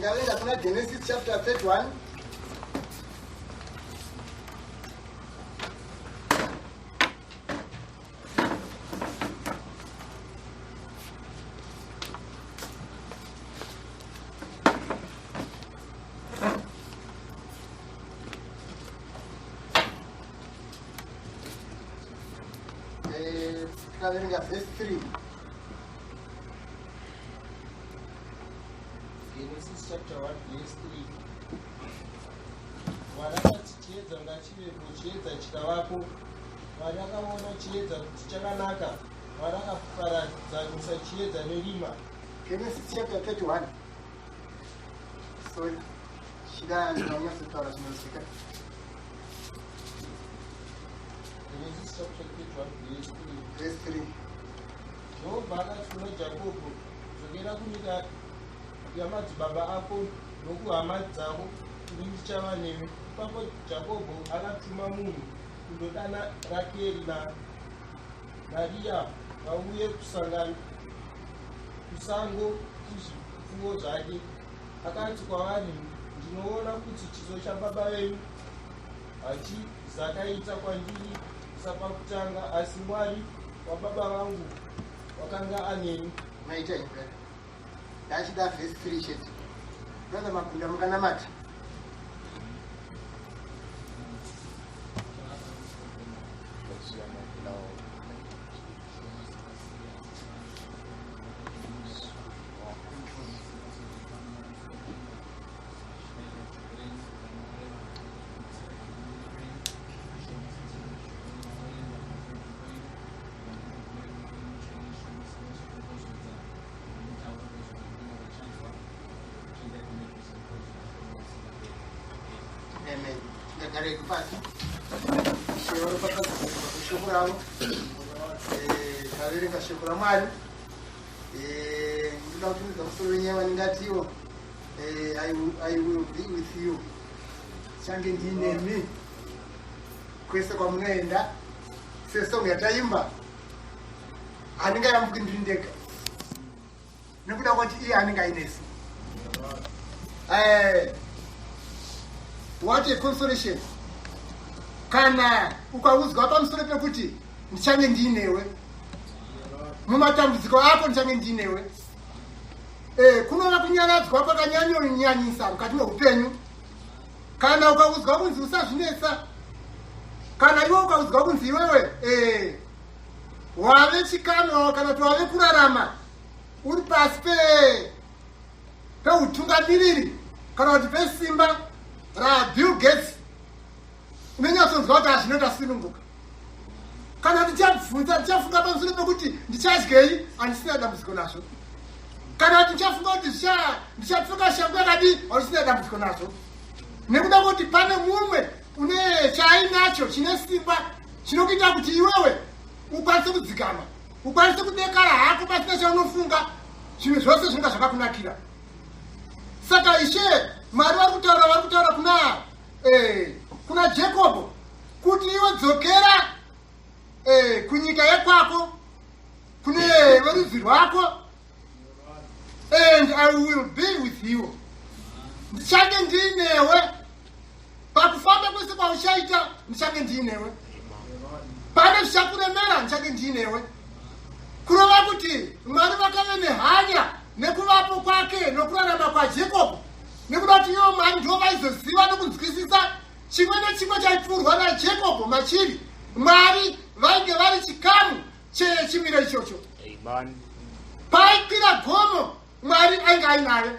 Tingaverenga kuna Genesis chapter 31. Eh, tikaverenga verse 3. Genesis chapter 1 verse 3. Mwari akati chiedza ngachivepo, chiedza chikavapo. Mwari akaona chiedza kuti chakanaka. Mwari akaparadzanisa chiedza nerima. Genesis chapter 31. Sorry. Shida ndinonyatsotaura zvinozika. Genesis chapter 31 verse 3. Verse 3. Jehovha akati kuna Jakobho, dzokera kunyika yamadzibaba ako nokuhama dzako, ini ndichava newe. Ipapo Jakobho akatuma munhu kundodana Rakeri naRea vauye kusango kuzvipfuwo zvake. Akati kwavari, ndinoona kuti chiso chababa venyu hachizakaita kwandiri sapakutanga, asi Mwari wababa vangu wakanga aneni. Maita brother. Ndachida verse 3 chete. Brother Makunda mukanamata. Amen. Ngagarei pasi. Ishe varopafadza kushoko ravo. Eh, taverenga shoko raMwari. Eh, ndinoda kutumidza musoro wenyaya waningatiwo. Eh, I will be with you. Change ndinemi kwese kwamunoenda sesong yataimba handingayambuki ndiri ndega nekuda kwati iye anenge ainesu. What a consolation kana ukaudzwa pamusoro pekuti ndichange ndiinewe mumatambudziko ako, ndichange ndiinewe. Kunova kunyaradzwa kwakanyanyonyanyisa mukati meupenyu kana ukaudzwa kunzi usazvinetsa, kana iwe ukaudzwa kunzi iwewe wave chikano kana kuti wave kurarama uri pasi peutungamiriri kana kuti pesimba raBill Gates, unonyatsonzwa kuti hazvinoita sununguka. Kana ndichabvunza, ndichafunga pamusoro pekuti ndichadyei, handisina dambudziko nazvo. Kana kuti ndichafunga kuti ndichapfeka shangu yakadii, handisina dambudziko nazvo, nekuda kuti pane mumwe une chaainacho chine simba chinokuita kuti iwewe ukwanise kudzikama, ukwanise kudekara hako pasina chaunofunga, zvinhu zvose zvinonga zvakakunakira. Saka Ishe Mwari vari kutaura kuna Jakobho kuti iwe dzokera kunyika yekwako, kune verudzi rwako, and I will be with you. Ndichange ndiinewe pakufamba kwese kwauchaita, ndichange ndiinewe. Pane zvichakuremera, ndichange ndiinewe. Kureva kuti Mwari vakave nehanya nekuvapo kwake nokurarama kwaJakobho, nekuda kuti ivo Mwari ndivo vaizoziva nokunzwisisa chimwe nechimwe chaipfuurwa naJakobho machiri. Mwari vainge vari chikamu chechimiro ichocho. Paaikwira gomo, Mwari ainge ainaye.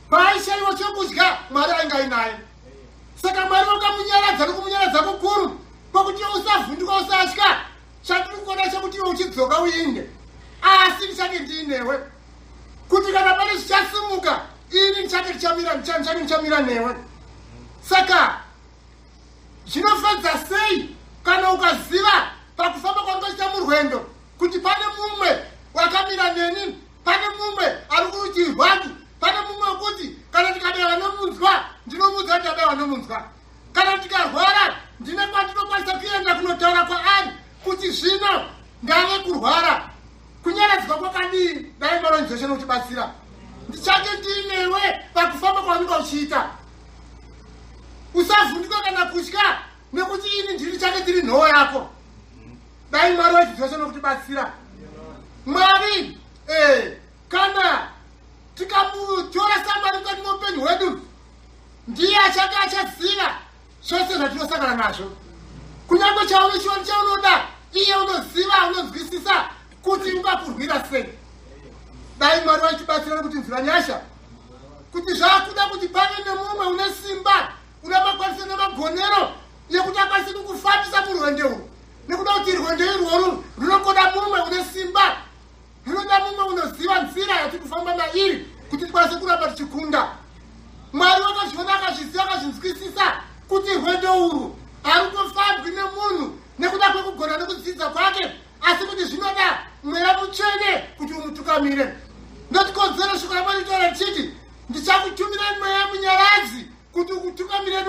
Paaishayiwa chokudya, Mwari ainge ainaye. Saka Mwari vakamunyaradza nokumunyaradza kukuru kwekuti iwe usavhunduka, usatya. Chandiri kuona chekuti iwe uchidzoka uinde, asi ndichange ndiinewe, kuti kana pane zvichasimuka, ini ndichange ndichamira newe. Saka zvinofadza sei kana ukaziva pakufamba kwangoita murwendo kuti pane mumwe wakamira neni, pane mumwe ari kurutivi rwangu, pane mumwe wekuti kana ndikadaiwa nomunzwa, ndinomuudza kuti ndadaiwa nomunzwa. Kana ndikarwara, ndine kwandinokwanisa kuenda kunotaura kwaari kuti zvino ndave kurwara. Kunyaradzwa kwakadii! Dai maronzeshe nokutibatsira. Ndichange ndiinewe pakufamba kwaunenge uchiita. Usavhunduka kana kutya, nekuti ini ndiri change ndiri nhoo yako. Dai Mwari wachidzosha nokutibatsira. Mwari eh, kana tikamutora saMwari mukati meupenyu hwedu, ndiye achange achaziva zvose zvatinosangana nazvo. Kunyange chaunoshuwa chaunoda, iye unoziva, unonzwisisa kuti ungakurwira sei. Dai Mwari vachitibatsira nekuti nzira nyasha, kuti zvakuda kuti pave nemumwe une simba, une makwanise nemagonero yekuti akwanise kukufambisa murwendo urwu, nekuda kuti rwendo irworwu runongoda mumwe une simba, runoda mumwe unoziva nzira yatiri kufamba mairi kuti tikwanise kuramba tichikunda. Mwari wakazviona, akazviziva, akazvinzwisisa kuti rwendo urwu harungofambwi nemunhu nekuda kwekugona nekudzidza kwake, asi kuti zvinoda Mweya Mutsvene kuti umutukamire. Ndotikonzero shoko raMwari ritaura richiti, ndichakutumirai Mweya Munyaradzi kuti ukutukamire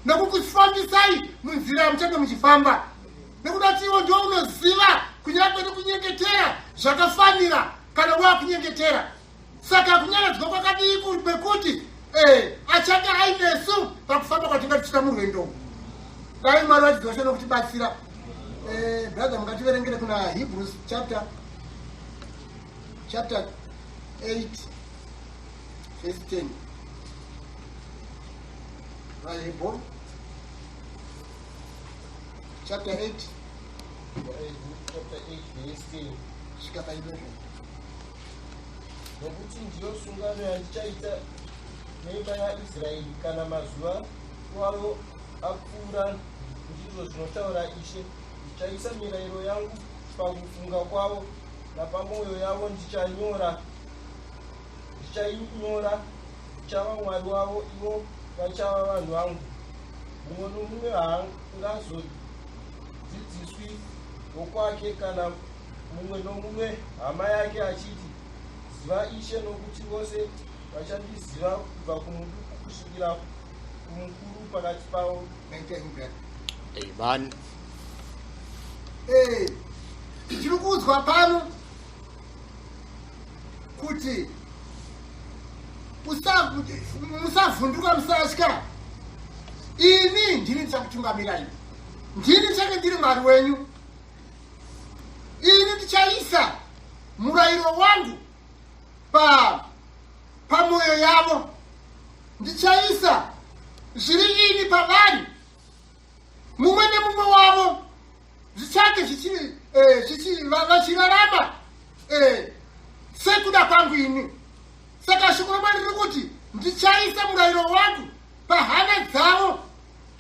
nekukufambisai munzira yamuchange muchifamba, nekuda kuti iwo ndiwo unoziva kunyange nekunyengetera zvakafanira kana wakunyengetera. Saka kunyaradzwa kwakadii kwekuti eh, achange ainesu pakufamba kwatinga tichita murwendo. Dai Mwari vachidzosha nokutibatsira. Eh, brother, mungativerengere kuna Hebrews chapter 8 verse 10. VaHebheru chapter 8 Chapter 8 verse 10. Svika pa 11. Nokuti ndiyo sungano yandichaita neimba yaIsraeri kana mazuva iwayo apfuura, ndizvo zvinotaura Ishe. Ndichaisa mirayiro yangu pakufunga kwavo, napamwoyo yavo ndichanyora ndichainyora. Ndichava Mwari wavo, ivo vachava vanhu vangu. Mumwe nomumwe haangazodzidziswi wokwake kana mumwe nomumwe hama yake achiti, 'Ziva Ishe,' nokuti vose vachandiziva, kubva kumuduku kusvikira kumukuru pakati pavo. Thank you, brother. Amen. Eh, tiri kuudzwa pano kuti musavhunduka, musatya. Ini ndini ndichakutungamirai, ndini ndichange ndiri Mwari wenyu. Ini ndichaisa murayiro wangu pamwoyo yavo, ndichaisa zviri ini pavari. Mumwe nemumwe wavo zvichange vachirarama sekuda kwangu ini. Saka shoko raMwari riri kuti, ndichaisa murayiro wangu pahana dzavo,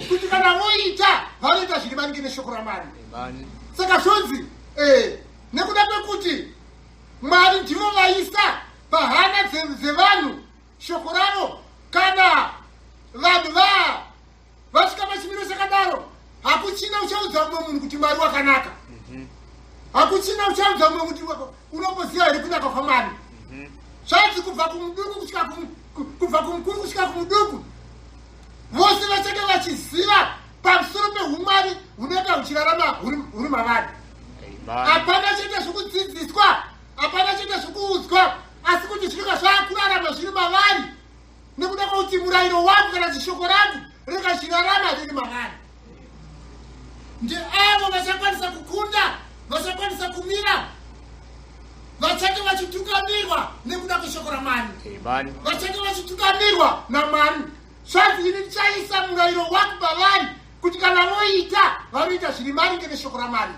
kuti kana voita, vanoita zviri maringe neshoko raMwari. Amen. Saka zvonzi nekuda kwekuti Mwari ndivo vaisa pahana dzevanhu shoko ravo, kana vanhu vasvika pachimiro chakadaro, hakuchina uchaudza mumwe munhu kuti Mwari wakanaka. Hakuchina uchaudza mumwe kuti unomboziva here kunaka kwaMwari. Zvanzi kubva kumuduku kusvika kubva kumukuru kusvika kumuduku, vose vachange vachiziva pamusoro peumwari hunenge huchirarama huri mavari. Amen. Hapana chete zvokudzidziswa, hapana chete zvokuudzwa, asi kuti zvinenge zvaakurarama zviri mavari, nekuda kwekuti murayiro wangu kana kuti shoko rangu rinenge richirarama riri mavari. Ndeavo vachakwanisa kukunda, vachakwanisa kumira, vachange vachitukamirwa nekuda kweshoko raMwari. Amen. Vachange vachitukamirwa naMwari. Zvanzi, ini ndichaisa murayiro wangu pavari, kuti kana voita, vanoita zviri maringe neshoko raMwari.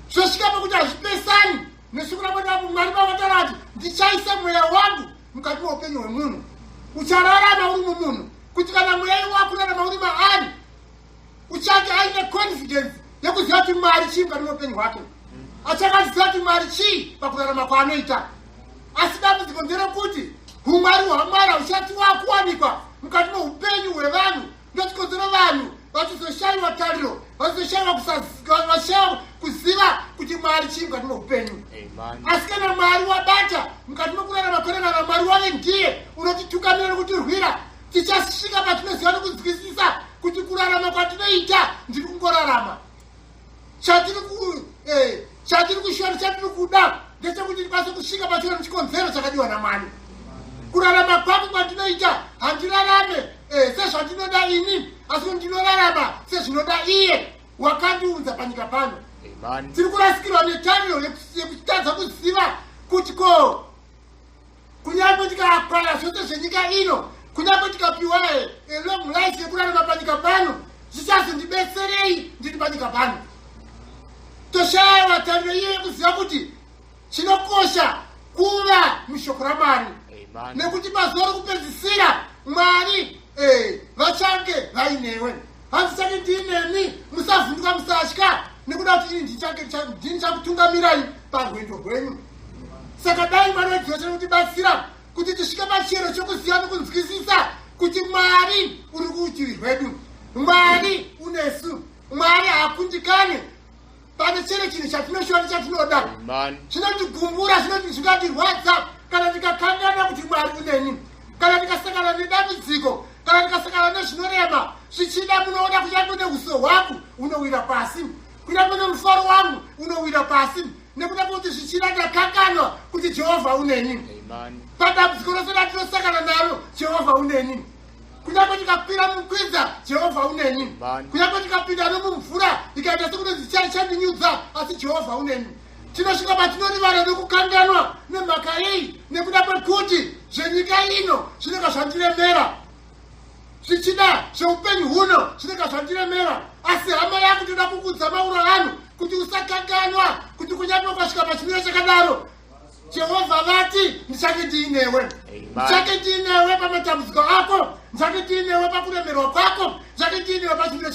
Zvosvika pekuti hazvipesani neshoko raMwari. Mwari vavataura kuti, ndichaisa mweya wangu mukati meupenyu hwemunhu, uchararama uri mumunhu, kuti kana mweya iwo wakurarama uri maari, uchange aine confidence yekuziva kuti Mwari chii mukati meupenyu hwake, achakaziva kuti Mwari chii pakurarama kwaanoita. Asi dambudziko nderekuti umwari hwaMwari hauchati wakuwanikwa mukati meupenyu hwevanhu. Ndochikonzero vanhu vachizoshayiwa tariro, vachizoshayiwa kuziva kuti Mwari chii mukati meupenyu. Amen. Asi kana Mwari wabata mukati mekurarama kwerarama, Mwari wave ndiye unotitukamira nekutirwira, tichasvika patinoziva nekunzwisisa kuti kurarama kwatinoita, ndiri kungorarama. Chatiri kushuwa nechatiri kuda ndechekuti tikwanise kusvika pachiro nechikonzero chakadiwa naMwari. Kurarama kwangu kwandinoita handirarame sezvandinoda ini, asi kuti ndinorarama sezvinoda iye wakandiunza panyika pano. Tiri kurasikirwa netariro yekutadza kuziva kuti ko kunyange tikaapaya zvose zvenyika ino, kunyange tikapiwa long life yekurarama panyika pano, zvichazondibetserei ndiri panyika pano? Toshayiwa tariro iye yekuziva kuti chinokosha kuva mushoko raMwari, nekuti pazuva rokupedzisira Mwari vachange vainewe. Hanzi change ndiinemi, musavhunduka, musatya, nekuda kuti ini ndini chakutungamirai parwendo rwenyu. Saka dai Mwari wedziva chakutibatsira kuti tisvike pachiyero chokuziva nokunzwisisa kuti Mwari uri kurutivi rwedu, Mwari unesu, Mwari haakundikane pane chero chinhu chatinoshuva nechatinoda. Zvinotigumbura, zvingatirwadza kana tikakanganwa kuti Mwari uneni, kana tikasangana nedambudziko, kana tikasangana nezvinorema. Zvichida munoona kunyange neuso hwangu unowira pasi, kunyange nemufaro wangu unowira pasi, nekuda kwekuti zvichida ndakanganwa kuti Jehovha uneni. Padambudziko rose ratinosangana naro, Jehovha uneni. Kunyange tikakwira mukwidza, Jehovha uneni. Kunyange tikapinda nomumvura ikaita sekuti dzichandinyudza, asi Jehovha uneni. Tinosvika patinorivara nekukanganwa. Nemhaka yei? Nekuda kwekuti zvenyika ino zvinenge zvandiremera, zvichida zveupenyu huno zvinenge zvandiremera. Asi hama yangu, toda kukudza mauro ano kuti usakanganwa kuti kunyange ukasvika pachimiro chakadaro, Jehovha vati, ndichange ndiinewe, ndichange ndiinewe pamatambudziko ako, ndichange ndiinewe pakuremerwa kwako, ndichange ndiinewe pachimiro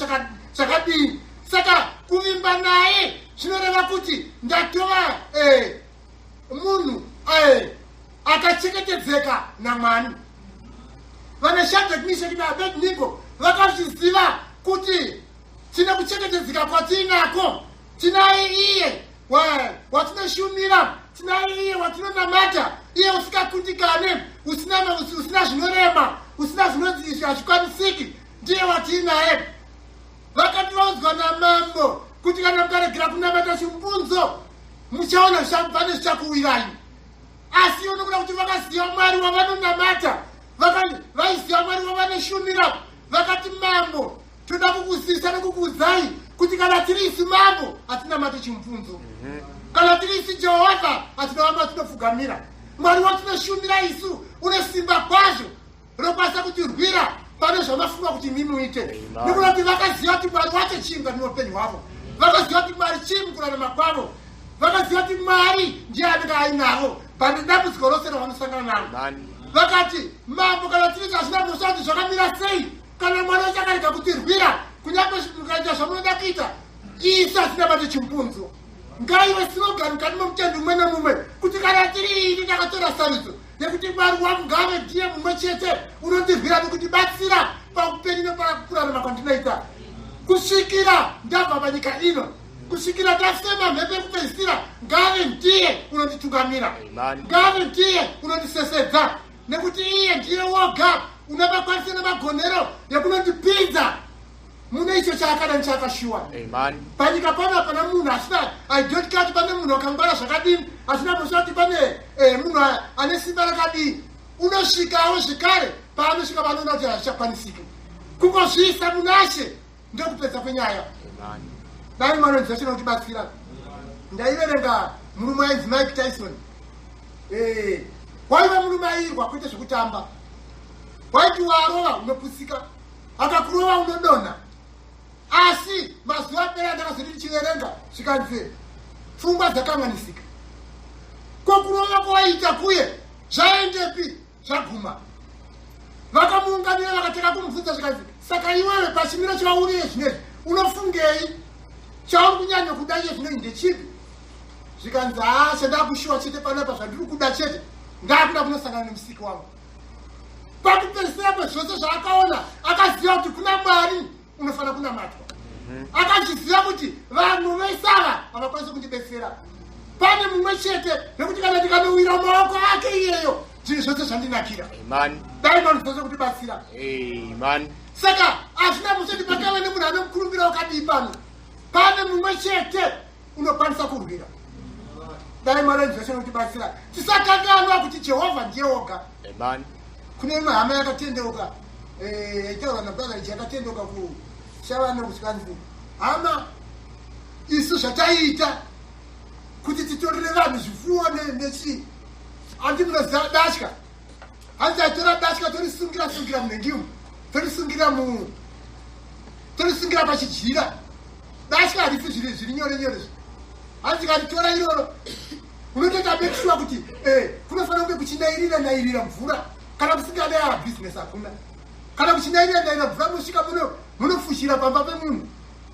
chakadii. Saka kuvimba naye zvinoreva kuti ndatova munhu akachengetedzeka naMwari. Vana Shadrach, Meshach naAbednego vakazviziva kuti tine kuchengetedzeka kwatiinako. Tinaye iye watinoshumira, tinaye iye watinonamata, iye usingakundikane, usina zvinorema, usina zvinonzi izvi hazvikwanisiki, ndiye watiinaye. Vakati vaudzwa namambo kuti kana mukaregera kunamata chimbunzo, muchaona pane zvichakuwirai. Asi ivo, nokuda kuti vakaziva Mwari wavanonamata, vaiziva Mwari wavanoshumira, vakati, mambo, toda kukuzivisa nekukuudzai kuti kana tiri isu mambo, hatinamati chimbunzo. Kana tiri isu Jehovha, hatina vamwe vatinopfugamira. Mwari watinoshumira isu une simba kwazvo rinokwanisa kutirwira pane zvamafunga kuti imi muite, nekuda kuti vakaziva kuti Mwari wacho chii mukati meupenyu hwavo, vakaziva kuti Mwari chii mukurarama kwavo, vakaziva kuti Mwari ndiye anenge ainavo pane dambudziko rose ravanosangana naro. Vakati, mambo, kana tiri hazvina mhosva kuti zvakamira sei, kana Mwari wacho akarega kutirwira, kunyange mukaita zvamunoda kuita, isu hatinabate chimbunzo. Ngaive slogan mukati memutendi mumwe nemumwe kuti kana tiri ini, ndakatora sarudzo yekuti Mwari wangu ngave ndiye mumwe chete unondirwira nekutibatsira paupenyu nepakurarama kwandinoita, kusvikira ndabva panyika ino, kusvikira ndafema mhepo yekupedzisira. Ngave ndiye unonditungamira, ngave ndiye unondisesedza, nekuti iye ndiye woga una makwanisa nemagonero yekunondipinza mune icho chaakada nechaakashuwa. Panyika pano hapana munhu asina. I don't care kuti pane munhu akangwara zvakadini, asina mhosva kuti pane munhu ane simba rakadini, unosvikawo zvekare paanosvika panoona kuti hazvichakwanisiki. Kungozviisa munashe ndokupedza kwenyaya. Dai Mwari wenzira kutibatsira. Ndaiverenga murume ainzi Mike Tyson. Waiva murume airwa kuite zvekutamba. Waiti warova unopusika, akakurova unodonha. Asi mazuva apera ndakazoti ndichiverenga, zvikanzi pfungwa dzakanganisika. Kokurova kwawaiita kuye zvaendepi? Zvaguma. Vakamuunganira, vakatanga kumubvunza, zvikanzi, saka iwewe pachimiro chauri zvinezvi unofungei? Chauri kunyanya kuda iye zvinezvi ndechipi? Zvikanzi, haa, chandakushuwa chete panapa, zvandiri kuda chete, ndakuda kunosangana nemusiki wangu. Pakupedzisira kwezvose zvaakaona, akaziva kuti kuna Mwari unofanira kunamatwa. Akazviziva kuti vanhu vesava havakwanisi kundibetsera, pane mumwe chete, nekuti kana ndikanowira mumaoko ake iyeyo, zvinhu zvose zvandinakira. Dai vanhu zvose kutibatsira. Saka hazvina musati pakave nemunhu ane mukurumbira wakadii pano, pane mumwe chete unokwanisa kurwira. Dai Mwari wenzvese notibatsira tisakanganwa kuti Jehovha ndiye oga. Amen. Kune imwe hama yakatendeuka eh, yaitaurwa nabrother ichi yakatendeuka kushavana kusikanzi hama isu zvataiita kuti titorere vanhu zvifuwo nechii handi munoziva datya hanzi aitora datya torisungira sungira munhengi umu torisungira mu torisungira pachijira datya harifi zviri zviri nyore nyore zvi hanzi karitora iroro unotoita make sure kuti eh, kunofanira kunge kuchinairira nairira mvura kana kusingadai a business hakuna kana kuchinairira nairira mvura munosvika munofushira pamba pemunhu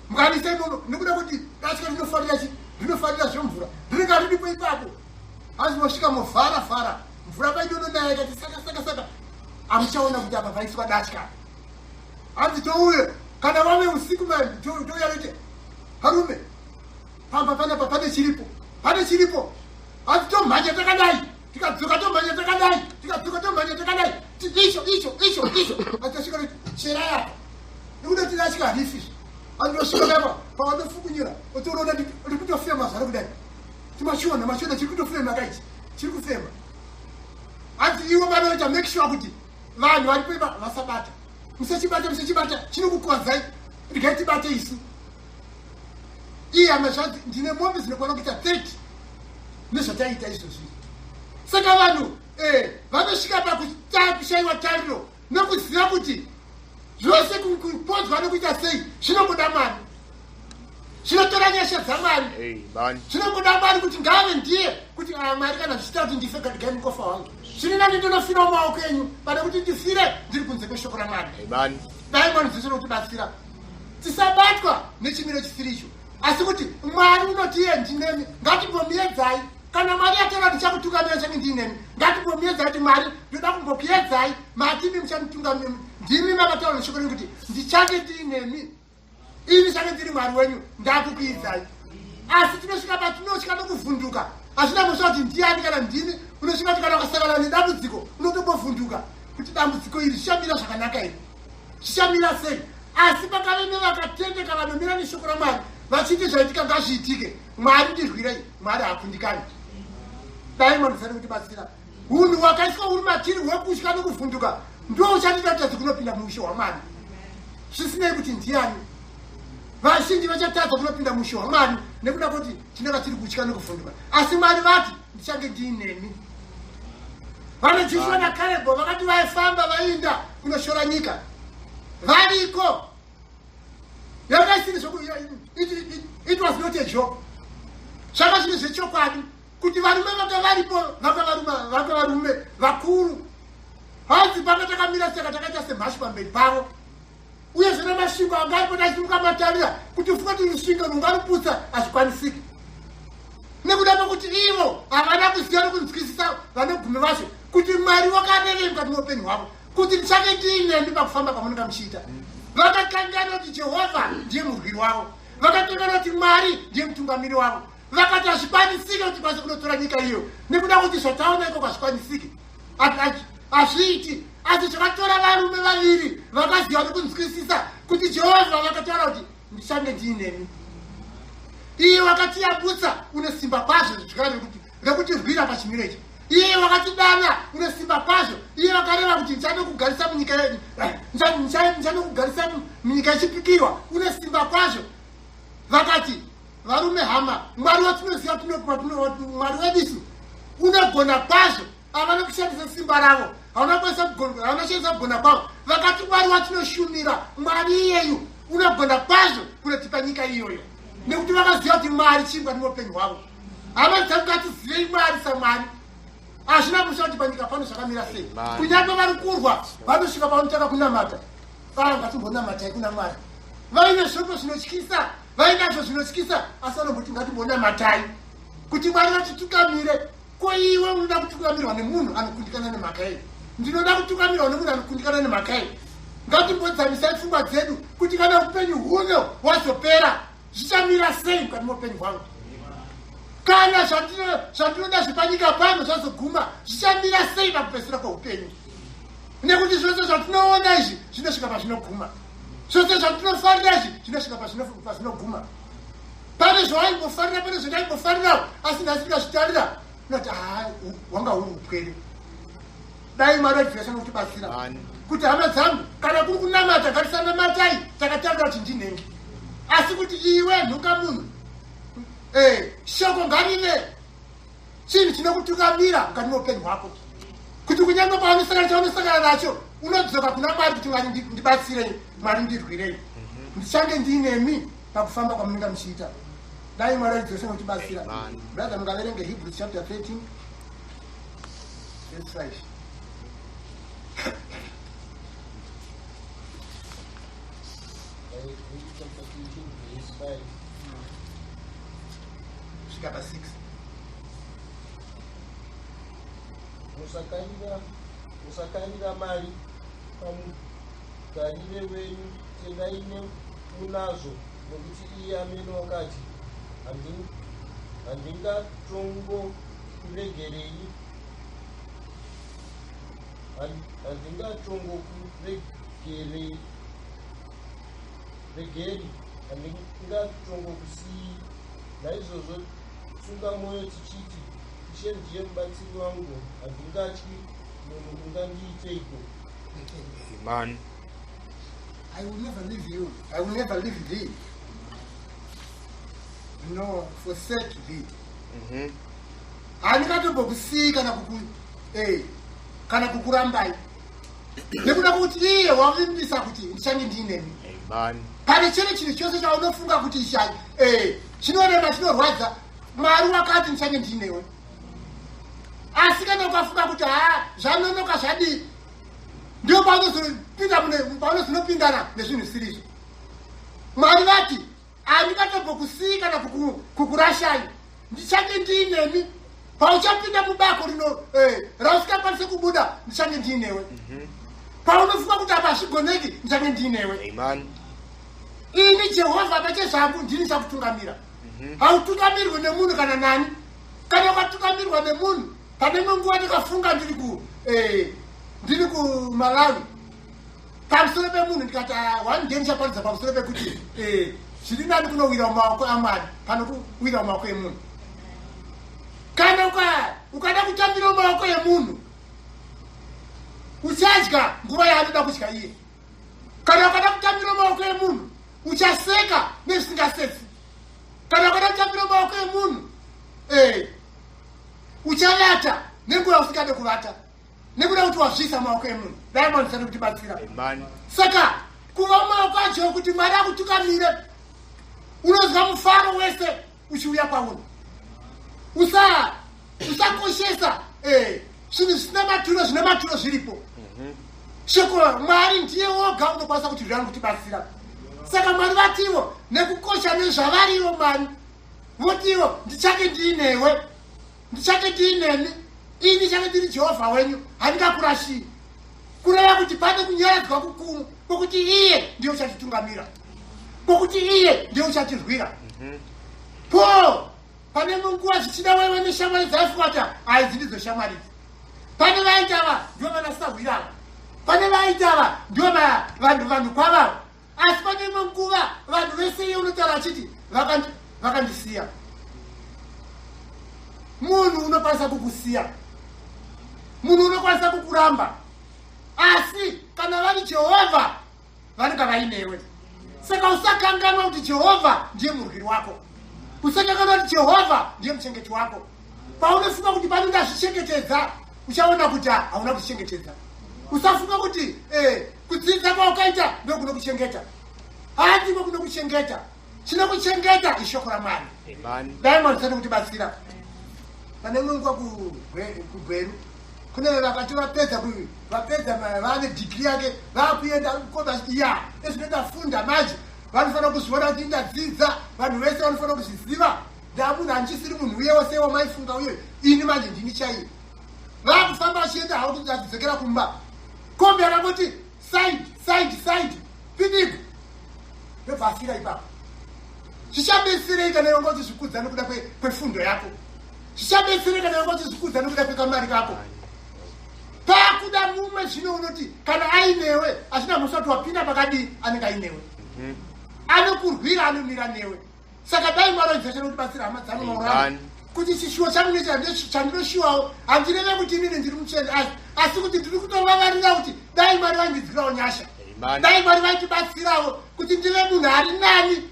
mukanisa imomo nekuda kuti datya rinofarira chi rinofarira zvemvura rinenge riripo ipapo hanzi mosvika movhara vhara mvura painononaya ikati saka saka saka amuchaona kuti apa paiswa datya hanzi touye kana wave usiku touya noite harume pamba panapa pane chiripo pane chiripo hanzi tomhanya takadai tikadzoka tomhanya takadai tikadzoka tomhanya takadai icho icho icho icho atosvika kuti cherai apa nekuda kuti datya harifi andosvika kapa pavanofukunyura otoona rikutofema zvaro kudai timachiona machiona chiri kutofema kaichi chiri kufema hanzi ivo vanoita make sure kuti vanhu vari kuiba vasabata musachibata musachibata chinokukuvadzai regai tibate isu iye hama zvanzi ndine mombe dzinokwana kuita 30 nezvataiita izvozvi saka vanhu eh, vanosvika pakushaiwa tariro nokuziva kuti zvose kupodzwa nokuita sei zvinongoda mwari zvinotora nyasha dzamwari zvinongoda mwari kuti ngaave ndiye kuti ah, mwari kana zvichiita kuti ndife gadigai mukofa wangu zviri nani ndinofira mumaoko enyu pane kuti ndifire ndiri kunze kweshoko ramwari dai mwari zvese nokutibatsira tisabatwa nechimiro chisiri icho asi kuti mwari unoti iye ndinemi ngatimbomuedzai kana mwari ataura ndichakutungamira change ndiinemi ngatimbomuedzai kuti mwari ndoda kumbokuedzai matimi muchanitungamira ndimi makataura neshoko renyu kuti ndichange ndiinemi ini change ndiri mwari wenyu ndakukuidzai asi tinosvika patinotya nokuvhunduka hazvina mhosva kuti ndiani kana ndimi unosvika kuti kana ukasangana nedambudziko unotombovhunduka kuti dambudziko iri zvichamira zvakanaka iri zvichamira sei asi pakave nevakatendeka vanomira neshoko ramwari vachiti zvaitika ngazviitike mwari ndirwirei mwari haakundikani dai mwari usati kutibatsira unhu hwakaiswa uri matiri hwekutya nokuvhunduka ndiwo uchatiita kutadza kunopinda muushe hwamwari zvisinei kuti ndiani vazhinji vachatadza kunopinda muushe hwamwari nekuda kwekuti tinenge tiri kutya nekuvhunduka asi mwari vati ndichange ndiinemi vane joshua nakarebho vakati vaifamba vainda kunoshora nyika variko yanga isiri zvoku it was not a joke zvanga zviri zvechokwadi kuti varume vanga varipo vanga varume vakuru hanzi panga takamira saka takaita semhashu pamberi pavo uyezve namasvingo anga aripo tachimuka matarira kuti ufunga kuti rusvingo rungaruputsa hazvikwanisiki nekuda kwekuti ivo havana kuziva nokunzwisisa vanogumi vacho kuti mwari wakarevei mukati meupenyu hwavo kuti ndichange ndiinemi pakufamba kwamunenge muchiita vakakanganwa kuti jehovha ndiye murwiri wavo vakakanganwa kuti mwari ndiye mutungamiri wavo vakati hazvikwanisike kuti tikwanise kunotora nyika iyo nekuda kuti zvataona ikoko hazvikwanisike hazviiti asi zvakatora varume vaviri vakaziva nekunzwisisa kuti jehovha vakataura kuti ndichange ndiinemi iye wakatiyambutsa une simba kwazvo zvikare rekutirwira pachimiro ichi iye wakatidana une simba kwazvo iye wakareva kuti ndichanokugarisa munyika ndichanokugarisa munyika yechipikirwa une simba kwazvo vakati varume hama mwari watinoziva mwari wedu isu unogona kwazvo havana kushandisa simba ravo havana kushandisa kugona kwavo vakati mwari watinoshumira mwari iyeyu unogona kwazvo kunotipa nyika iyoyo nekuti vakaziva kuti mwari chingwa neupenyu hwavo hama dzangu ngatizivei mwari samwari hazvina musha kuti panyika pano zvakamira sei kunyange vari kurwa vanosvika pavanotanga kunamata vaa ngatimbonamatai kuna mwari vaine zvombo zvinotyisa vainazvo zvinotyisa asi vanomboti ngatimbonamatai kuti mwari vatitukamire ko iwe unoda kutukamirwa nemunhu anokundikana nemhaka yei ndinoda kutukamirwa nemunhu anokundikana nemhaka yei ngatimbodzamisai pfungwa dzedu kuti kana upenyu huno hwazopera zvichamira sei mukati meupenyu hwangu kana zvandinoda zvepanyika pano zvazoguma zvichamira sei pakupedzisira kweupenyu nekuti zvose zvatinoona izvi zvinosvika pazvinoguma zvose zvatinofarira izvi zvinosvika pazvinoguma. Pane zvawaimbofarira, pane zvandaimbofarirawo, asi nhasi ndikazvitarira unoti haa, wanga uri upwere. Dai Mwari vativhesa nokutibatsira kuti hama dzangu, kana kuri kunamata ngatisanamatai takatarira kuti ndinenge, asi kuti iwe nhuka munhu, shoko ngarive chinhu chinokutungamira mukati meupenyu hwako, kuti kunyange paunosangana chaunosangana nacho unodzoka kuna Mwari kuti Mwari ndibatsirei, Mwari ndirwirei, ndichange ndiinemi pakufamba kwamunenge muchiita. Dai Mwari achidzose nokutibatsira. Brother, mungaverenge Hebrews chapter 13 verse 5. Chapter 13 verse 5. Kusvika pa6. Musakarira mari pamugarire wenyu, tendai nemunazvo, nokuti iye amene wakati, "Handingatongokuregerei, handingatongokuregeri, regeri, handingatongokusiyi." Naizvozvo tsunga mwoyo tichiti, "Ishe ndiye mubatsiri wangu, handingatyi. Munhu ungandiiteiko?" Amen. I will never leave you. I will never leave thee, nor forsake thee. Handingatombokusiyi kana kuku kana kukurambai, nekuda kwekuti iye wavimbisa kuti ndichange ndiinemi. Amen. Pane chiri chinhu chose chaunofunga kuti ichi chinorema, chinorwadza, Mwari wakati ndichange ndiinewe. Asi kana ukafunga kuti ha, zvanonoka, zvadii, ndio paunozopinda paunozonopindana nezvinhu zvisiri izvo. Mwari vati, "Handingatombokusiyi kana kukurashai, ndichange ndiinemi. Pauchapinda mubako rino rausingakwanisi kubuda, ndichange ndiinewe. Paunofunga kuti apa hazvigoneki, ndichange ndiinewe. Amen. Ini Jehovha pachezvangu ndini chakutungamira." Hautungamirwi nemunhu kana nani. Kana ukatungamirwa nemunhu, pane imwe nguva ndikafunga ndiri kuMalawi pamusoro pemunhu, ndikati, "Ah, one day ndichaparidza pamusoro pekuti zviri nani kunowira mumaoko aMwari pano kuwira mumaoko emunhu." Kana ukada kutambira mumaoko emunhu, uchadya nguva yaanoda kudya iye. Kana ukada kutambira mumaoko emunhu, uchaseka nezvisingasetsi. Kana ukada kutambira mumaoko emunhu, uchavata nenguva usingade kuvata, nekuda kuti wazviisa mumaoko emunhu. Dai Mwari usati kutibatsira. Amen. Saka kuva mumaoko aJehovha, kuti Mwari akutungamire, unonzwa mufaro wese uchiuya kwauri. Usakoshesa zvinhu zvisina maturo. Zvine maturo zviripo. Shoko Mwari ndiye woga unokwanisa kuti rwira kutibatsira. Saka Mwari vativo nekukosha nezvavarivo, Mwari votivo, "Ndichange ndiinewe, ndichange ndiinemi. Ini ndichange ndiri Jehovha wenyu, handingakurashii." Kureva kuti pane kunyaradzwa kukuru kwokuti iye ndiye uchatitungamira, kwokuti iye ndiye uchatirwira. Po pane munguva zvichida wewe neshamwari dzaifunga kuti haidzi ndidzo shamwari idzi. Pane vaitava ndivo vanasahwirava, pane vaitava ndivo vanhu kwavavo, asi pane imwe nguva vanhu vese iye unotaura achiti, "Vakandisiya." Munhu unokwanisa kukusiya, munhu unokwanisa kukuramba, asi kana vari Jehovha vanenge vainewe. Saka usakanganwa kuti Jehovha ndiye murwiri wako. Usakanganwa kuti Jehovha ndiye muchengeti wako. Paunofunga kuti pano ndazvichengetedza, uchaona kuti hauna kuzvichengetedza. Usafunga kuti kudzidza kwaukaita ndokunokuchengeta. Handiko kunokuchengeta. Chinokuchengeta ishoko raMwari. Amen. Dai Mwari usati kutibatsira. Pane imwe nguva kuGweru kune vakati vapedza vane dhigiri yake, vakuenda kukomba ya ezvino ndafunda manje, vanofanira kuzviona kuti ndadzidza, vanhu vese vanofanira kuzviziva, ndamunhu, handisiri munhu uye wose wamaifunga uye, ini manje ndini chaiye. Vakufamba vachienda havo kuti achidzokera kumba, kombi yakangoti side, side, side, pidigu, ndobva afira ipapo. Zvichabetserei kana iwe uchizvikudza nekuda kwefundo yako? Zvichabetserei kana iwe uchizvikudza nekuda kwekamari kako? Pakuda mumwe zvino unoti kana ainewe, hazvina mhosva kuti wapinda pakadii, anenge ainewe, anokurwira, anomira newe. Saka dai Mwari vachiziva chanotibatsira hama dzangu maurani kuti chishuwo changu nechandinoshuwawo handireve kuti inini ndiri mutsvene asi asi kuti ndiri kutovavarira kuti dai Mwari vaindidzirawo nyasha, dai Mwari vaitibatsirawo kuti ndive munhu ari nani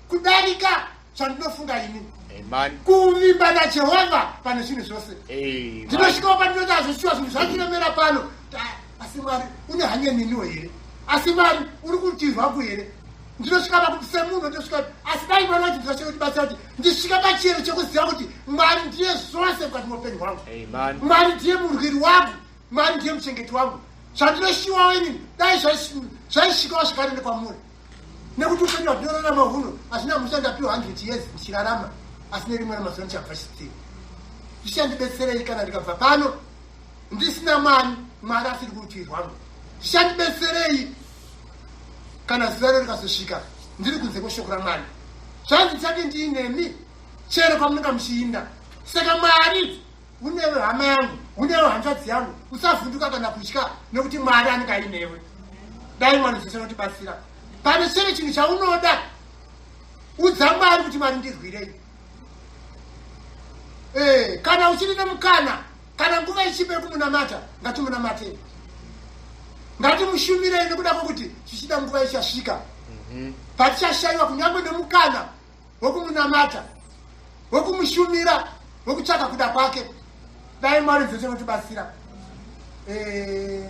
kudarika zvandinofunga ini. Kuvimba naJehovha pane zvinhu zvose. Ndinosvikawo pandinoti azvishuwa zvinhu zvandiremera pano, asi Mwari une hanya neniwo here? Asi Mwari uri kurutivi rwangu here? Ndinosvika pakuti semunhu ndosvika, asi dai Mwari vachinzwa chekutibatsira kuti ndisvika pachiyero chekuziva kuti Mwari ndiye zvose mukati meupenyu hwangu, Mwari ndiye murwiri wangu, Mwari ndiye muchengeti wangu. Zvandinoshiwawo inini dai zvaisvikawo zvakare nekwamuri, nekuti upenyu hwatinorarama huno hazvina musha. Ndapiwa 100 years ndichirarama, asi nerimwe ramazuva ndichabva chitsiro. Zvichandibetserei kana ndikabva pano ndisina Mwari, Mwari asiri kurutivi rwangu? Zvichandibetserei kana zuva iro rikazosvika ndiri kunze kweshoko raMwari? Zvanzi ndichange ndiinemi chero kwamunenge muchiinda. Saka Mwari unewe hama yangu, unewe hanzvadzi yangu, usavhunduka kana kutya, nekuti Mwari anenge ainewe. Dai Mwari zvese anotibatsira pane chero chinhu chaunoda, udza Mwari kuti Mwari ndirwirei. Eh, kana uchiri nemukana, kana nguva ichipo yekumunamata, ngatimunamatei, ngatimushumirei, nekuda kwekuti zvichida nguva ichasvika patichashayiwa kunyange nemukana wekumunamata, wekumushumira, wekutsvaka kuda kwake. Dai Mwari dzose vanotibatsira. Eh,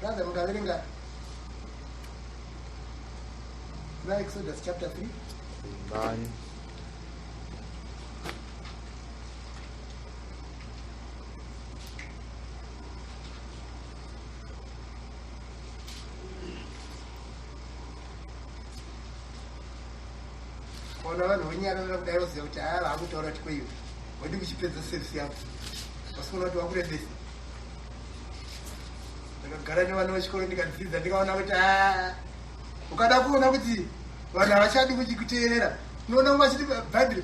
brother, mungaverenga na Exodus chapter 3. Amen. Ona vanhu vonyarara kudai, voziva kuti haa, vaakutaura kuti kweiwe wadi kuchipedza service yako, vasikuona kuti wakurebesa. Ndakagara nevana vechikoro ndikadzidza, ndikaona kuti haa, ukada kuona kuti vanhu havachadi kuchikuteerera, unoona umwe achiti bhaibheri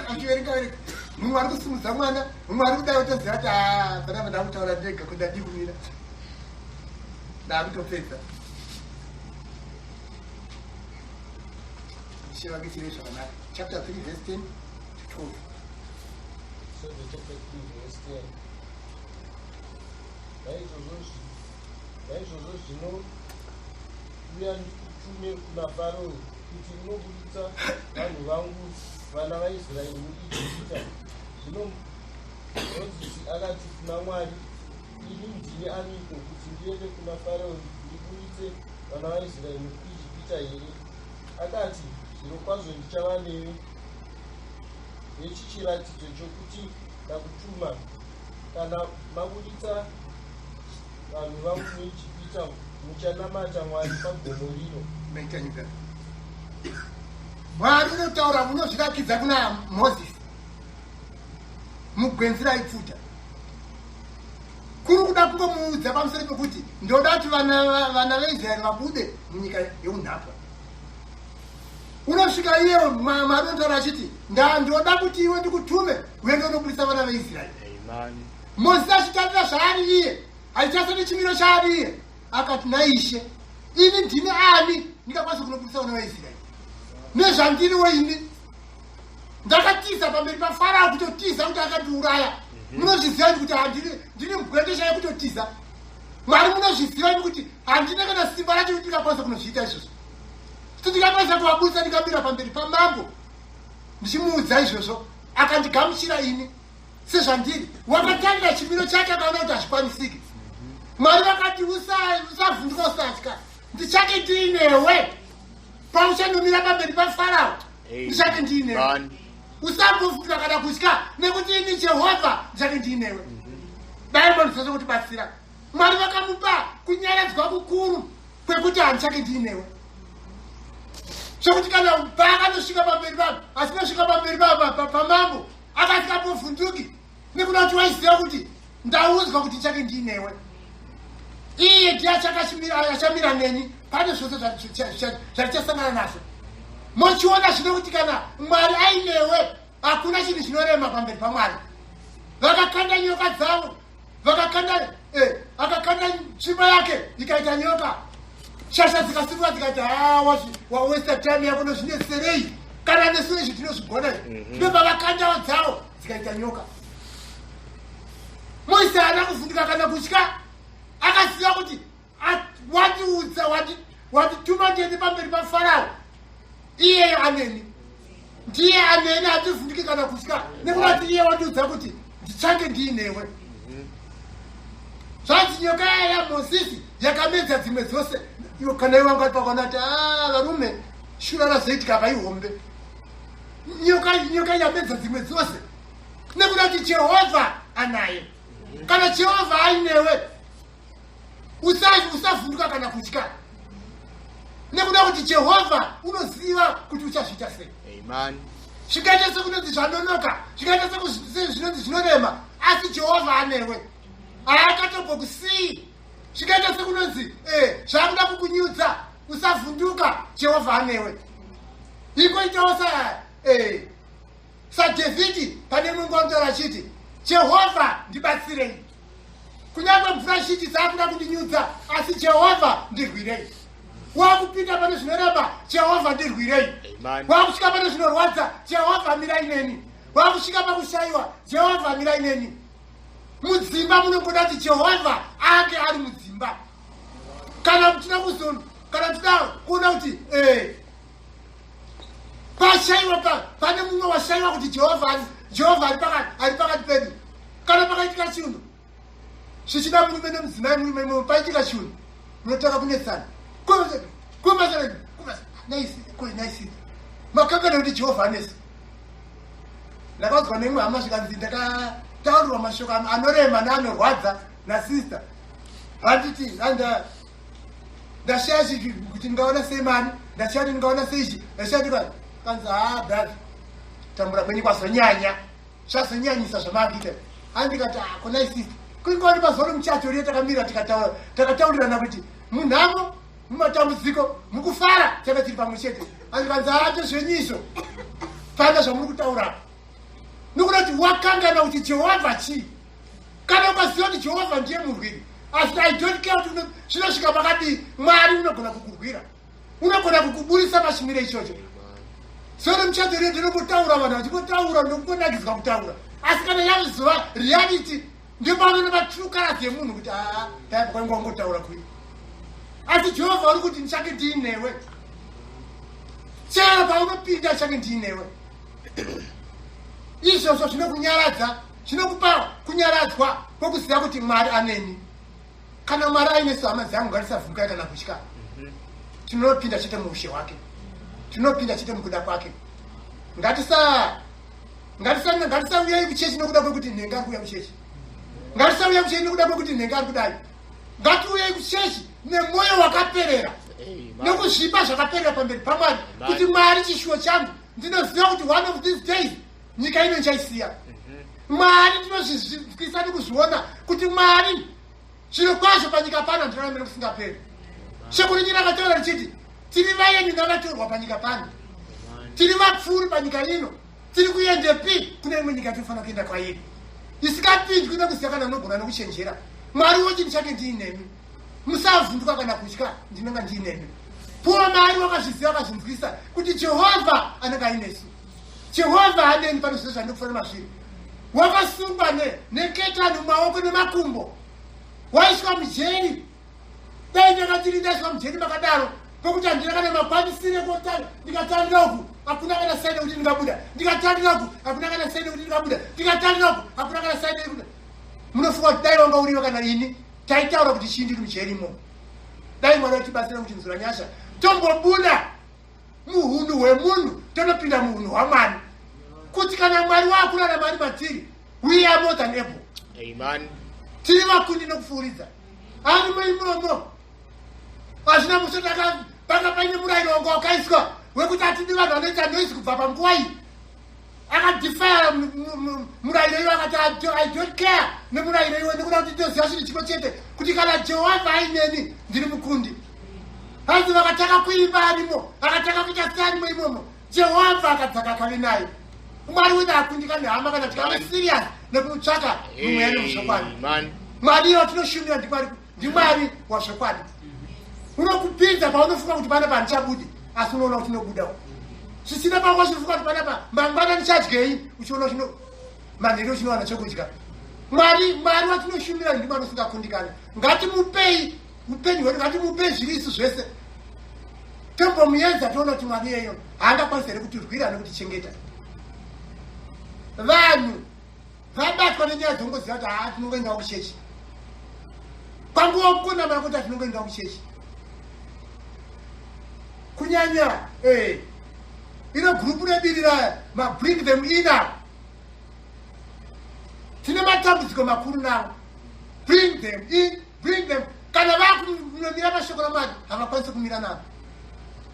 achiverenga verenga, mumwe ari kusimudza mwana, mumwe ari kudai, utoziva kuti haa, panapa ndakutaura ndega, kuti ndadii kumira, ndakutopedza. Ishe vakuitire zvakanaka. Chapter 3 verse 10 to 12. Exodus chapter 3 verse 10. Naizvozvo zvino uya ndikutume kuna Farao kuti unobuditsa vanhu vangu vana vaIsraeri muIjipita. Zvino Mozisi akati kuna Mwari, ini ndini aniko kuti ndiende kuna Farao ndibuditse vana vaIsraeri muIjipita here? Akati, zvirokwazvo ndichava newe, hechi chiratidzo chokuti ndakutuma: kana mabuditsa vanhu vangu muIjipita, muchanamata Mwari pagomo rino. Maita nyika. Mwari unotaura, unozvirakidza kuna Mozisi mugwenzi raipfuta, kuri kuda kungomuudza pamusoro pekuti ndoda kuti vana veIsraeri vabude munyika yeunhapwa. Unosvika iye Mwari unotaura achiti ndoda kuti iwe ndikutume uende unobudisa vana veIsraeri. Mozisi achitarira zvaari iye, achitarisa nechimiro chaari iye, akati, naIshe, ini ndini ani ndingakwanisa kunobudisa vana vaIsraeri nezvandiriwo ini? Ndakatiza pamberi paFarao, kutotiza kuti akandiuraya. Munozviziva ini kuti ndini mbwende chaiyo, kutotiza. Mwari, munozviziva ini kuti handina kana simba racho kuti ndingakwanisa kunozviita izvozvo, kuti ndingakwanisa kuvabudisa. Ndikamira pamberi pamambo ndichimuudza izvozvo, akandigamuchira ini sezvandiri. Wakatarira chimiro chake akaona kuti hazvikwanisiki. Mwari vakati, usavhunduka, usatya, ndichake ndiinewe pauchanomira pamberi paFarao, ndichake ndiinewe. Usambovhunduka kana kutya, nekuti ini Jehovha ndichake ndiinewe. Dai Mwari zvose kutibatsira. Mwari vakamupa kunyaradzwa kukuru kwekuti handichake ndiinewe, zvekuti kana paakanosvika pamberi pavo, asinosvika pamberi pamambo akasingambovhunduki, nekuda kuti waiziva kuti ndaudzwa kuti chake ndiinewe, iye ndiye achamira neni pane zvose zvatichasangana nazvo. Mochiona zvino kuti kana Mwari ainewe, hakuna chinhu chinorema pamberi paMwari. Vakakanda nyoka dzavo, vakakanda akakanda tsvimbo yake ikaita nyoka. Shasha dzikasimuka dzikati, ha, wawesta time yako, nozvinetserei? Kana nesu izvi tinozvigona izvi. Ndobva vakandawo dzavo, dzikaita nyoka. Moisi haana kuvhunduka kana kutya. Akaziva kuti wandiudza, wandituma ndiende pamberi paFarao, iyeyo aneni, ndiye aneni. Handivhunduki kana kutya nekuti iye wandiudza kuti ndichange ndiinewe. Zvanzi nyoka yaya yaMozisi yakamedza dzimwe dzose. Iwo kana iwe wanga pakaona kuti a varume, shura razoitika vaihombe, nyoka yamedza dzimwe dzose, nekuda kuti Jehovha anaye. Kana Jehovha ainewe, usavhunduka kana kutya, nekuda kuti Jehovha unoziva kuti uchazviita sei. Amen. Zvingaita sekunonzi zvanonoka, zvingaita sezvinonzi zvinorema, asi Jehovha anewe, haakatombokusii. Zvingaita sekunonzi zvakuda kukunyudza, usavhunduka, Jehovha anewe. Ikoitawo saDhavhidhi pane imwe nguva kutaura achiti, "Jehovha, ndibatsirei. Kunyange mvura zhinji dzakuda kundinyudza, asi Jehovha, ndirwirei." Wakupinda pane zvinorema, Jehovha, ndirwirei. Amen. Wakusvika pane zvinorwadza, Jehovha, mirai neni. Wakusvika pakushayiwa, Jehovha, mirai neni. Mudzimba munongoda kuti Jehovha ange ari mudzimba. Kana muchida kuzo, kana muchida kuona kuti pashayiwa, pane mumwe washayiwa kuti Jehovha ari pakati pedu. Kana pakaitika chinhu, zvichida murume nemudzimai, murume imomo paitika chinhu, munotanga kunetsana. Naisi makangana kuti Jehovha anesu. Ndakaudzwa neimwe hama, zvikanzi ndakataurirwa mashoko anorema neanorwadza nasista. Handiti anda ndashaya kuti ndingaona sei mari, ndashaya kuti ndingaona sei ichi, ndashaya kuti kanzi, "Ha, brother, tambura kwenyu kwazonyanya, zvazonyanyisa zvamakuita." Andikati, "Konai sister, kuingori pazuva romuchato riye takamira tikataura, takataurirana kuti munhamo, mumatambudziko, mukufara tanga tiri pamwe chete." Andikanzi, "Ate zvenyizvo pana zvamuri kutaura, nokuda kuti wakangana kuti Jehovha chii." Kana ukaziva kuti Jehovha ndiye murwiri, asi I don't care kuti zvinosvika pakadii, Mwari unogona kukurwira, unogona kukuburisa pachimiro ichocho. Sore muchato riyo ndinongotaura, vanhu vachingotaura, nokungonakidzwa kutaura, asi kana yazuva reality, ndopanoona matrue colors emunhu kuti aa, taibva kwainge wangotaura kui. Asi Jehovha uri kuti, "Ndichange ndiinewe chero paunopinda, ndichange ndiinewe." Izvozvo zvinokunyaradza, zvinokupa kunyaradzwa kwokuziva kuti Mwari aneni. Kana Mwari ainesu, hama dzangu, ngatisavhundukai kana kutya. Tinopinda chete muushe hwake, tinopinda chete mukuda kwake. Ngatisauyai kuchechi nokuda kwekuti nhenga ari kuuya kuchechi. Ngatisauya kuchechi nokuda kwekuti nhenga ari kudai. Ngatiuyai kuchechi nemwoyo wakaperera Amen. nokuzvipa zvakaperera pamberi paMwari, kuti Mwari, chishuwo changu, ndinoziva kuti one of these days nyika ino ndichaisiya. Mwari, ndinozvizvisa nekuzviona kuti Mwari, zviro kwazvo panyika pano handiraramire kusingaperi. Shoko renyu rakataura richiti tiri vaeni navatorwa panyika pano, tiri vapfuuri panyika ino. Tiri kuendepi? Kune imwe nyika tinofanira kuenda kwairi isikapindwi nekuziva kana unogona nokuchenjera. Mwari woti, "Ndichange ndiinemi, musavhunduka kana kutya, ndinenge ndiinemi." Puwa Mwari wakazviziva, akazvinzwisa kuti Jehovha anenge ainesu. Jehovha aneni pane zvose zvandikufanira mazviri. Wakasungwa neketani mumaoko nemakumbo, waiswa mujeri. Dai ndakatiri ndaiswa mujeri makadaro, pokuti handina kana makwanisire kotari, ndikatarira uku hakuna kana sign yekuti ndingabuda, ndikatarira uku hakuna kana sign yekuti ndingabuda, ndikatarira uku hakuna kana sign yekuti, munofunga kuti dai wanga uriwe kana ini, taitaura kuti chii? Ndiri mujeri imomo. Dai Mwari vatibatsira kuti nzura nyasha, tombobuda muhunhu hwemunhu, tonopinda muhunhu hwaMwari, kuti kana Mwari waakurarama ari matiri, we are more than able. Amen. Tiri vakundi nokupfuuridza. Arimo imomo, hazvina musho. Panga paine murayiro wanga wakaiswa wekuti hatidi vanhu vanoita noise kubva panguva iyi. Akadefya murayiro iwo, akati, "I don't care nemurayiro iwo, nekuda kuti toziva chinhu chimwe chete, kuti kana Jehovha aineni, ndiri mukundi." Hanzi vakatanga kuimba arimo, akatanga kuita searimo imomo, Jehovha akadzaka akave naye. Mwari wedu akundika nehama kana tikave serious nekumutsvaka mumweya nemuzvokwadi. Amen. Mwari watinoshumira ndiMwari, ndiMwari wazvokwadi. Unokupinza paunofunga kuti panapa handichabudi, asi unoona kuti unobudawo. Zvisina panga uchifunga kuti panapa mangwana ndichadyei, uchiona kuti manheru uchinowana chekudya. Mwari, Mwari watinoshumira ndimo anosingakundikani. Ngatimupei upenyu hwedu, ngatimupei zviri isu zvese, tombomuedza toona kuti Mwari iyeyo haangakwanisi here kutirwira nekutichengeta. Vanhu vabatwa nenyaya dzongoziva kuti haa, tinongoendawo kuchechi panguva kukonamana kuti hatinongoendawo kuchechi kunyanya ino gurupu rebiri raya mabring them in up. Tine matambudziko makuru navo. Bring them in, bring them. Kana vakunomira pashoko raMwari, havakwanisi kumira navo.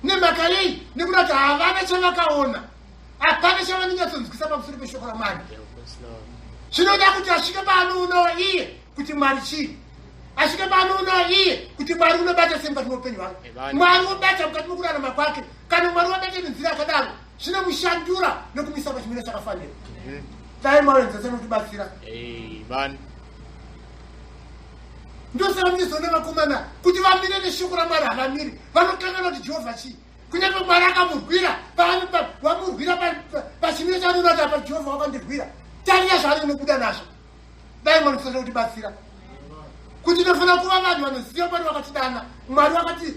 Nemhaka yei? Nekuda kuti havana chavakaona, hapana chavanonyatsonzwisa pamusoro peshoko raMwari. Zvinoda kuti asvike paanoonawo iye kuti Mwari chii, asvike paanoonawo iye kuti Mwari unobata sei mukati meupenyu hwake, Mwari wobata mukati mekurarama kwake. Kana Mwari wabata nenzira yakadaro, zvinomushandura nokumisa pachimiro chakafanira. Dai Mwari wenzese nokutibatsira. Ndosaka muchizoona vakomana kuti vamire neshoko raMwari havamiri, vanokanganwa kuti Jehovha chii. Kunyange Mwari akamurwira, wamurwira pachimiro chaanoona kuti apa Jehovha wakandirwira, tarira zvaanonobuda nazvo. Dai Mwari tisati kutibatsira kuti tinofanira kuva vanhu vanoziva Mwari wakatidana, Mwari wakati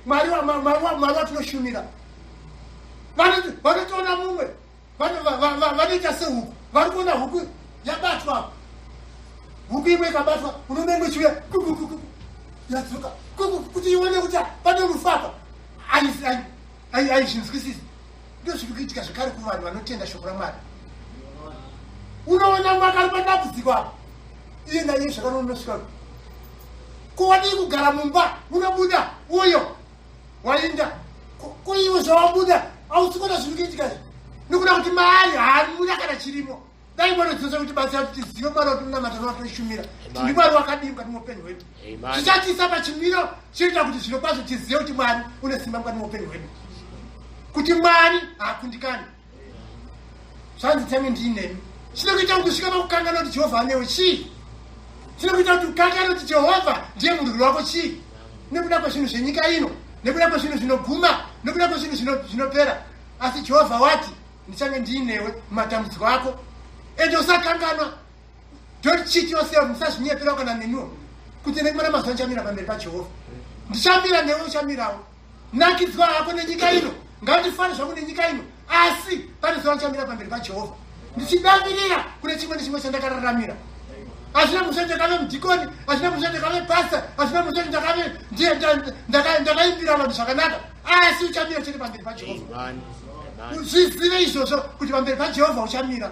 Mwari watinoshumira. Vanotoona mumwe vanoita sehuku vari kuona huku yabatwa. Huku imwe ikabatwa, unoona imwe chiuya yadzoka kuti ione kuti pane rufu apa. Aizvinzwisisi. Ndo zviri kuitika zvekare kuvanhu vanotenda shoko raMwari. Unoona mwaka ari padambudziko apa, iye naiye zvakanonosvika kuwadii kugara mumba, unobuda uyo wainda kuiwe zvawabuda, hausi kuona zviri kuitika izvi nekuda kuti maari haamuna kana chirimo. Dai Mwari dzose kuti batsira kuti tizive Mwari watinonamata nowatinoshumira, kuti ndiMwari wakadii mukati meupenyu hwedu. Zvichatiisa pachimiro chinoita kuti zvino kwazvo tizive kuti Mwari une simba mukati meupenyu hwedu, kuti Mwari haakundikani. Zvanzi tange ndiinemi. Chinokuita kuti usvike pakukanganwa kuti Jehovha anewe chii? Chinokuita kuti ukanganwe kuti Jehovha ndiye murwiri wako chii? Nekuda kwezvinhu zvenyika ino, nekuda kwezvinhu zvinoguma, nekuda kwezvinhu zvinopera. Asi Jehovha wati, "Ndichange ndiinewe mumatambudziko ako." Ende usakanganwa, don't cheat yourself, musazvinyeperawo kana neniwo, kuti nekumana mazuva ndichamira pamberi paJehovha. Ndichamira newe, uchamirawo. Nakidzwa hako nenyika ino, ngandifane zvangu nenyika ino, asi pane zuva ndichamira pamberi paJehovha ndichidavirira kune chimwe nechimwe chandakararamira. Hazvina mhosva ndakave mudhikoni, hazvina mhosva ndakave pasta, hazvina mhosva ndakave ndakaimbira vanhu zvakanaka, asi uchamira chete pamberi paJehovha. Zvizive izvozvo kuti pamberi paJehovha uchamira.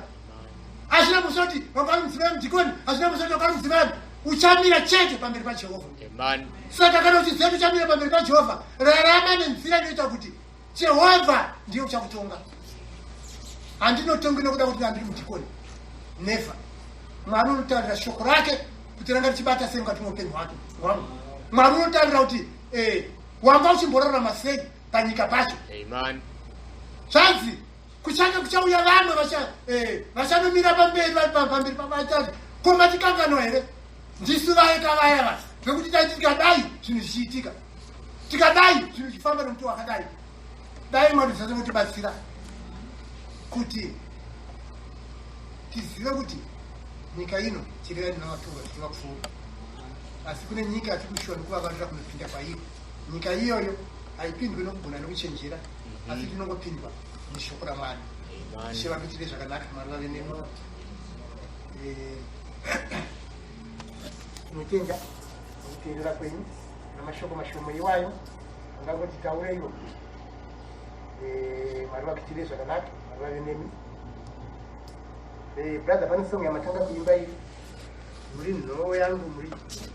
Hazvina mhosva kuti wanga uri mudzimai mudhikoni, hazvina mhosva kuti wanga uri mudzimai, uchamira chete pamberi paJehovha. Saka kana uchiziva kuti uchamira pamberi paJehovha, rarama nenzira inoita kuti Jehovha ndiye uchakutonga. Handinotongi nokuda kuti handiri mudhikoni, never. Mwari unotarira shoko rake kuti ranga richibata sei mukati meupenyu hwake hwangu. Mwari unotarira kuti wanga uchimborarama sei panyika pacho. Zvanzi kuchange kuchauya vamwe vachanomira pamberi pamberi pavachazi, "Ko matikanganwa here? Ndisu vaeka vaya va vekuti taiti tikadai zvinhu zvichiitika, tikadai zvinhu zvichifamba nomuti wakadai." Dai Mwari zvose kutibatsira kuti tizive kuti nyika ino tiri navatorwa tichivapfuura, asi kune nyika yatiri kushuwa nekuvavarira kunopinda kwairi. Nyika iyoyo haipindwi nokugona nekuchenjera, asi tinongopindwa neshoko raMwari. Ishe vakuitire zvakanaka. Mwari vave nemi. Tinotenda nekuteerera kwenyu namashoko mashoma iwayo angangoti taureiwo. Mwari vakuitire zvakanaka. Mwari vave nemi. Brother, pane song yamatanga kuimba iyi, "Muri Nhoo Yangu", muri